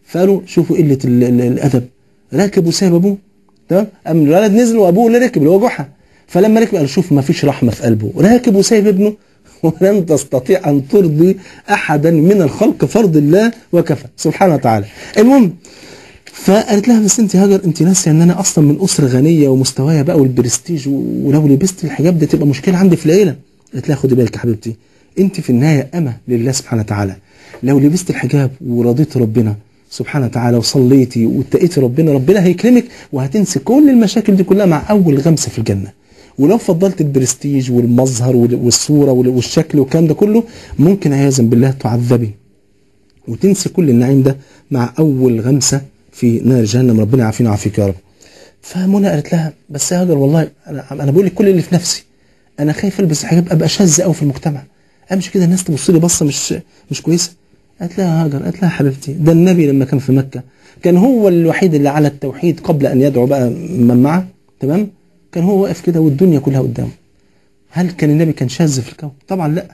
فقالوا شوفوا قلة الادب، راكب وسايب ابوه، تمام؟ قام الولد نزل وابوه اللي ركب اللي هو جحا، فلما ركب قال شوف ما فيش رحمه في قلبه، راكب وسايب ابنه. ولن تستطيع ان ترضي احدا من الخلق، فرض الله وكفى سبحانه وتعالى. المهم فقالت لها بس انت هاجر انت ناسيه ان انا اصلا من اسره غنية ومستوايا بقى والبرستيج، ولو لبست الحجاب ده تبقى مشكلة عندي في العيلة. قالت لها خدي بالك يا حبيبتي، انت في النهاية امه لله سبحانه وتعالى، لو لبست الحجاب ورضيت ربنا سبحانه وتعالى وصليتي واتقيتي ربنا، ربنا هيكرمك وهتنسي كل المشاكل دي كلها مع اول غمسه في الجنة. ولو فضلت البرستيج والمظهر والصورة والشكل والكلام ده كله، ممكن عياذا بالله تعذبي وتنسي كل النعيم ده مع اول غمسه في نار جهنم، ربنا يعافينا ويعافيك يا رب. فمنى قالت لها بس يا هاجر والله انا بقول لك كل اللي في نفسي، انا خايف البس حجاب ابقى شاذ قوي في المجتمع، امشي كده الناس تبص لي بصة مش كويسة. قالت لها هاجر، قالت لها حبيبتي ده النبي لما كان في مكة كان هو الوحيد اللي على التوحيد قبل ان يدعو بقى من معه، تمام؟ كان هو واقف كده والدنيا كلها قدامه. هل كان النبي كان شاذ في الكون؟ طبعا لا،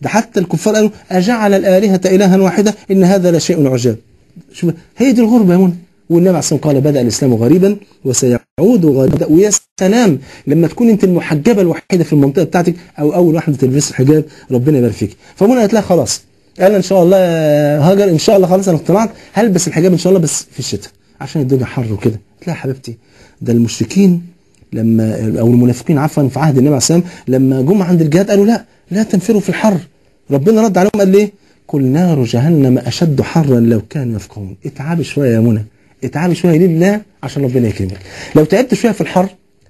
ده حتى الكفار قالوا اجعل الالهة الها واحدة ان هذا لشيء عجاب. شوف هي دي الغربة يا منى. والنبي عليه الصلاة والسلام قال بدا الاسلام غريبا وسيعود غريبا. ويا سلام لما تكون انت المحجبه الوحيدة في المنطقة بتاعتك او اول واحدة تلبس الحجاب، ربنا يبارك فيك. فمنى قالت لها خلاص، قال ان شاء الله هاجر ان شاء الله خلاص انا اقتنعت هلبس الحجاب ان شاء الله، بس في الشتاء عشان الدنيا حر وكده. قالت لها حبيبتي ده المشركين لما او المنافقين عفوا في عهد النبي عليه الصلاة والسلام لما جم عند الجهاد قالوا لا لا تنفروا في الحر. ربنا رد عليهم قال ليه؟ قل نار جهنم اشد حرا لو كانوا يفقهون. اتعبي شوية يا منى، اتعبي شوية لله عشان ربنا يكرمك. لو تعبت شوية في الحر،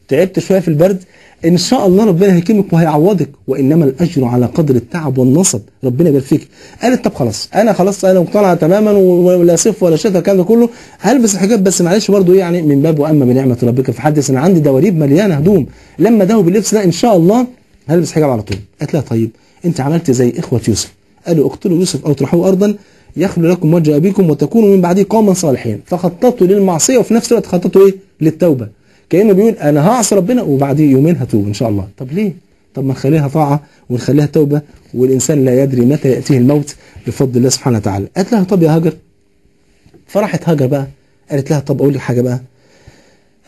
تعبت شوية في البرد، ان شاء الله ربنا هيكرمك وهيعوضك، وانما الاجر على قدر التعب والنصب، ربنا يبارك فيك. قالت طب خلاص انا خلاص انا مقتنعة تماما ولا صيف ولا شتاء الكلام ده كله، هلبس الحجاب بس معلش برضه ايه يعني من باب واما بنعمه ربك فحدث، انا عندي دواليب مليانة هدوم، لما داوب اللبس ده ان شاء الله هلبس حجاب على طول. قالت لها طيب انت عملت زي اخوه يوسف، قالوا اقتلوا يوسف او اطرحوه ارضا يخلو لكم وجه ابيكم وتكونوا من بعده قوما صالحين. فخططوا للمعصية وفي نفس الوقت خططوا ايه؟ للتوبة. كانه بيقول انا هعصي ربنا وبعديه يومين هتوب ان شاء الله. طب ليه؟ طب ما نخليها طاعة ونخليها توبه، والانسان لا يدري متى ياتيه الموت بفضل الله سبحانه وتعالى. قالت لها طب يا هاجر. فراحت هاجر بقى قالت لها طب اقول لك حاجة بقى،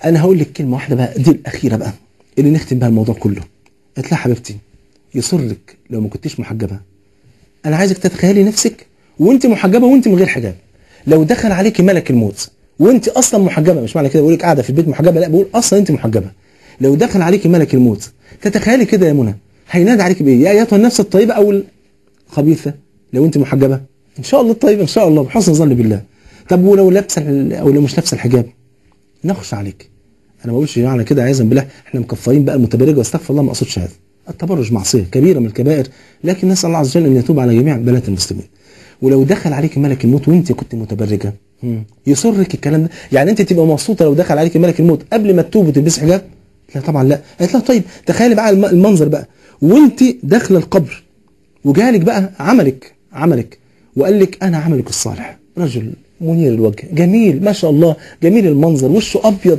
انا هقول لك كلمة واحدة بقى دي الاخيرة بقى اللي نختم بها الموضوع كله. قالت لها حبيبتي يسرك لو ما كنتيش محجبة، انا عايزك تتخيلي نفسك وانت محجبة وانت من غير حجاب، لو دخل عليكي ملك الموت وانت اصلا محجبة، مش معنى كده بقول لك قاعدة في البيت محجبة، لا بقول اصلا انت محجبة، لو دخل عليكي ملك الموت تتخيلي كده يا منى هينادي عليكي بايه؟ يا ايتها النفس الطيبة او الخبيثة لو انت محجبة؟ ان شاء الله الطيبة ان شاء الله بحسن ظن بالله. طب ولو لابسه او لو مش لابسه الحجاب نخش عليك. انا ما بقولش معنى كده عياذا بالله احنا مكفرين بقى المتبرجة واستغفر الله، ما اقصدش هذا. التبرج معصية كبيرة من الكبائر، لكن نسال الله عز وجل ان يتوب على جميع بنات المسلمين. ولو دخل عليك ملك الموت وانت كنت متبرجة يسرك الكلام ده؟ يعني انت تبقى مبسوطة لو دخل عليك ملك الموت قبل ما تتوب وتلبسي حجاب؟ لا طبعا لا. قالت لها طيب تخيلي بقى المنظر بقى وانت داخله القبر وجالك بقى عملك وقال لك انا عملك الصالح، رجل منير الوجه جميل ما شاء الله، جميل المنظر، وشه ابيض،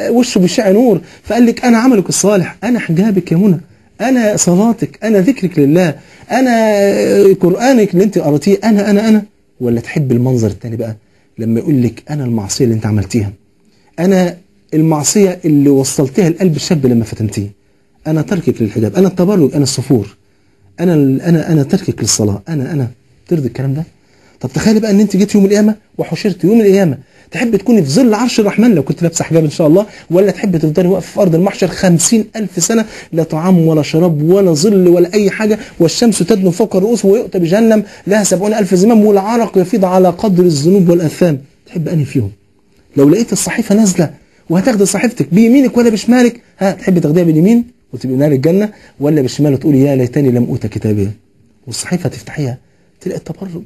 وشه بيشع نور، فقال لك انا عملك الصالح، انا حجابك يا منى، انا صلاتك، انا ذكرك لله، انا قرانك اللي انت قرأتيه، انا انا انا. ولا تحب المنظر الثاني بقى لما يقول لك انا المعصية اللي انت عملتيها، انا المعصية اللي وصلتيها لقلب الشاب لما فتنتيه، انا تركك للحجاب، انا التبرج، انا السفور، انا انا انا تركك للصلاة، انا انا. ترضي الكلام ده؟ طب تخيلي بقى ان انت جيت يوم القيامة وحشرت يوم القيامة، تحب تكوني في ظل عرش الرحمن لو كنت لابسه حجاب ان شاء الله، ولا تحب تفضلي واقفة في ارض المحشر 50,000 سنة لا طعام ولا شراب ولا ظل ولا اي حاجة، والشمس تدنو فوق الرؤوس ويؤتى بجهنم لها 70,000 زمام والعرق يفيض على قدر الذنوب والاثام؟ تحب انهي فيهم؟ لو لقيت الصحيفة نازله وهتاخدي صحيفتك بيمينك ولا بشمالك، ها تحب تاخديها باليمين وتبقي نار الجنة، ولا بالشمال وتقولي يا ليتني لم اوت كتابيه؟ والصحيفه تفتحيها تلاقي التبرج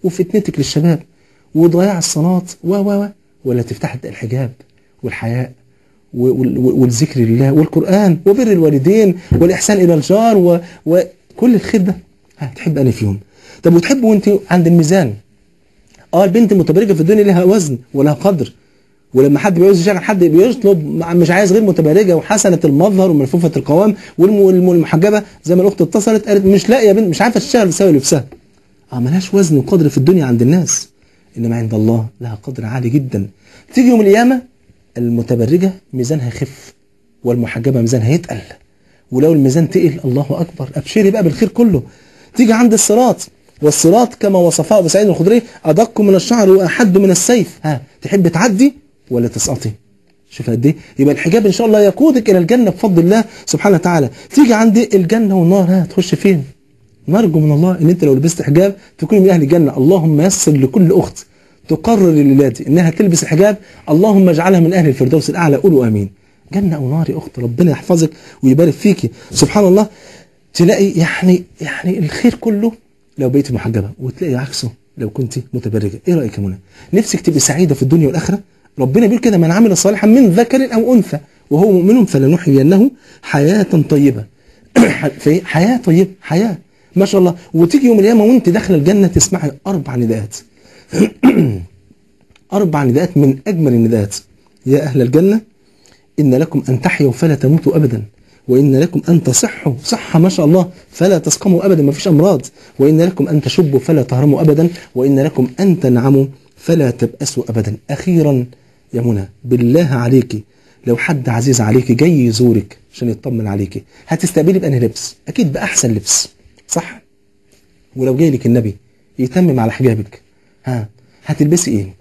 وفتنتك للشباب وضياع الصلاة و و و، ولا تفتح الحجاب والحياء والذكر لله والقرآن وبر الوالدين والإحسان إلى الجار وكل الخير ده، هتحب أنا فيهم؟ طب وتحب وأنت عند الميزان؟ البنت المتبرجة في الدنيا لها وزن ولها قدر، ولما حد بيعوز يشغل حد بيطلب مش عايز غير متبرجة وحسنة المظهر وملفوفة القوام والمحجبة، زي ما الأخت اتصلت قالت مش لاقية بنت مش عارفة تشتغل بسبب لبسها. ملهاش وزن وقدر في الدنيا عند الناس. إنما عند الله لها قدر عالي جدا. تيجي يوم القيامة المتبرجة ميزانها يخف والمحجبة ميزانها يتقل، ولو الميزان تقل الله أكبر، أبشري بقى بالخير كله. تيجي عند الصراط، والصراط كما وصفه أبو سعيد الخدري أدق من الشعر وأحد من السيف، ها تحب تعدي ولا تسقطي؟ شوف قد ايه. يبقى الحجاب ان شاء الله يقودك الى الجنة بفضل الله سبحانه وتعالى. تيجي عند الجنة والنار، ها تخش فين؟ نرجو من الله ان انت لو لبست حجاب تكون من اهل الجنة. اللهم يسر لكل اخت تقرر الليلة دي انها تلبس الحجاب، اللهم اجعلها من اهل الفردوس الاعلى، قولوا امين. جنة او نار يا اخت، ربنا يحفظك ويبارك فيكي. سبحان الله، تلاقي يعني الخير كله لو بقيتي محجبة، وتلاقي عكسه لو كنت متبرجة. ايه رايك يا منى؟ نفسك تبقي سعيدة في الدنيا والاخرة؟ ربنا بيقول كده: من عمل صالحا من ذكر او انثى وهو مؤمن فلنحيينه حياة طيبة. في حياة طيبة، حياة ما شاء الله. وتيجي يوم القيامة وانت داخله الجنة تسمعي 4 نداءات. 4 نداءات من اجمل النداءات: يا اهل الجنة ان لكم ان تحيوا فلا تموتوا ابدا، وان لكم ان تصحوا صحة ما شاء الله فلا تسقموا ابدا، ما فيش امراض، وان لكم ان تشبوا فلا تهرموا ابدا، وان لكم ان تنعموا فلا تبأسوا ابدا. اخيرا يا منى، بالله عليكي لو حد عزيز عليكي جاي يزورك عشان يطمن عليكي، هتستقبلي بأنهي لبس؟ اكيد باحسن لبس، صح؟ ولو جاي لك النبي يتمم على حجابك، ها هتلبسي ايه؟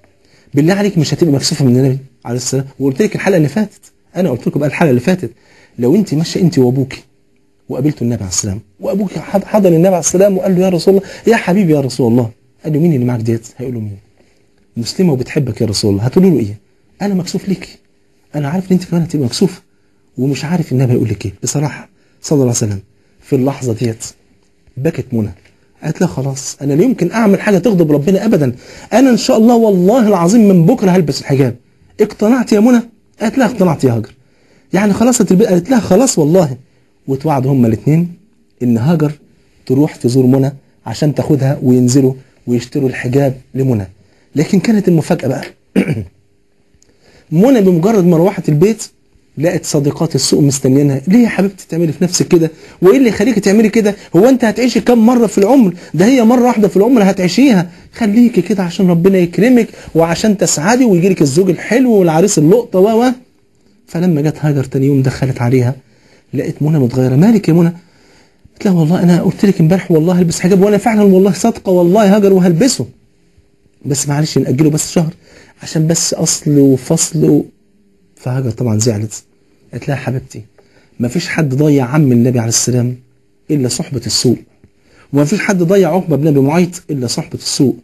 بالله عليك مش هتبقي مكسوفه من النبي عليه السلام؟ وقلت لك الحلقة اللي فاتت، انا قلت لكم بقى الحلقة اللي فاتت، لو انت ماشية انت وابوكي وقابلتوا النبي عليه السلام، وابوك حضن النبي عليه السلام وقال له يا رسول الله، يا حبيبي يا رسول الله، قال له مين اللي معاك ديت؟ هيقول له مين؟ مسلمة وبتحبك يا رسول الله. هتقولوا له ايه؟ انا مكسوف ليكي، انا عارف ان انت كمان هتبقي مكسوفه ومش عارف النبي هيقول لك ايه بصراحة صلى الله عليه وسلم. في اللحظة ديت بكت منى، قالت لها خلاص انا لا يمكن اعمل حاجة تغضب ربنا ابدا، انا ان شاء الله والله العظيم من بكره هلبس الحجاب. اقتنعت يا منى؟ قالت لها اقتنعت يا هاجر. يعني خلاص هتلبس؟ قالت لها خلاص والله. وتوعدوا هما الاثنين ان هاجر تروح تزور منى عشان تاخدها وينزلوا ويشتروا الحجاب لمنى. لكن كانت المفاجاة بقى منى بمجرد ما روحت البيت لقت صديقات السوق مستنيينها. ليه يا حبيبتي تعملي في نفسك كده؟ وايه اللي يخليكي تعملي كده؟ هو انت هتعيشي كم مرة في العمر؟ ده هي مرة واحدة في العمر هتعيشيها، خليكي كده عشان ربنا يكرمك وعشان تسعدي ويجيلك الزوج الحلو والعريس اللقطة و. فلما جت هاجر تاني يوم دخلت عليها لقت منى متغيرة. مالك يا منى؟ قلت لها والله انا قلت لك امبارح والله هلبس حجاب، وانا فعلا والله صادقة والله هاجر وهلبسه، بس معلش نأجله بس شهر عشان بس اصل وفصل فهاجر طبعا زعلت، قالت لها حبيبتي ما فيش حد ضيع عم النبي عليه السلام الا صحبه السوء، وما فيش حد ضيع عقبه بن ابي معيط الا صحبه السوء،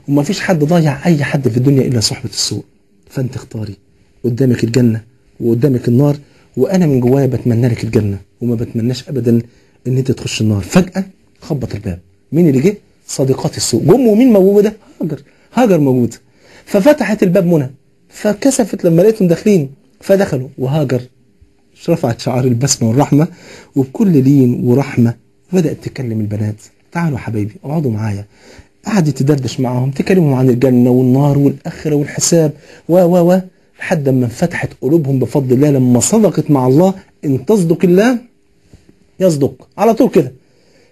وما فيش حد ضيع اي حد في الدنيا الا صحبه السوء. فانت اختاري، قدامك الجنة وقدامك النار، وانا من جوايا بتمنى لك الجنة وما بتمناش ابدا ان انت تخش النار. فجاة خبط الباب، مين اللي جه؟ صديقات السوء جم. ومين موجودة؟ هاجر. هاجر موجودة. ففتحت الباب منى، فكسفت لما لقيتهم داخلين، فدخلوا، وهاجر رفعت شعار البسمة والرحمة وبكل لين ورحمة بدات تكلم البنات: تعالوا حبايبي اقعدوا معايا. قعدت تدردش معاهم، تكلمهم عن الجنة والنار والاخرة والحساب و و و لحد ما انفتحت قلوبهم بفضل الله لما صدقت مع الله. ان تصدق الله يصدق على طول كده.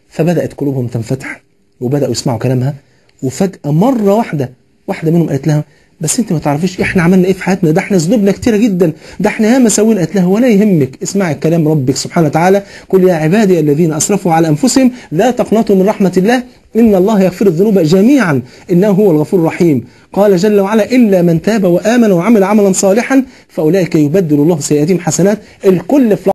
فبدات قلوبهم تنفتح وبداوا يسمعوا كلامها. وفجاة مرة واحدة منهم قالت لها بس انت ما تعرفيش احنا عملنا ايه في حياتنا، ده احنا ذنوبنا كتيرة جدا، ده احنا ياما سوينا. قالت لها ولا يهمك، اسمعي كلام ربك سبحانه وتعالى: قل يا عبادي الذين اسرفوا على انفسهم لا تقنطوا من رحمه الله ان الله يغفر الذنوب جميعا انه هو الغفور الرحيم. قال جل وعلا: الا من تاب وامن وعمل عملا صالحا فاولئك يبدل الله سيئاتهم حسنات. الكل في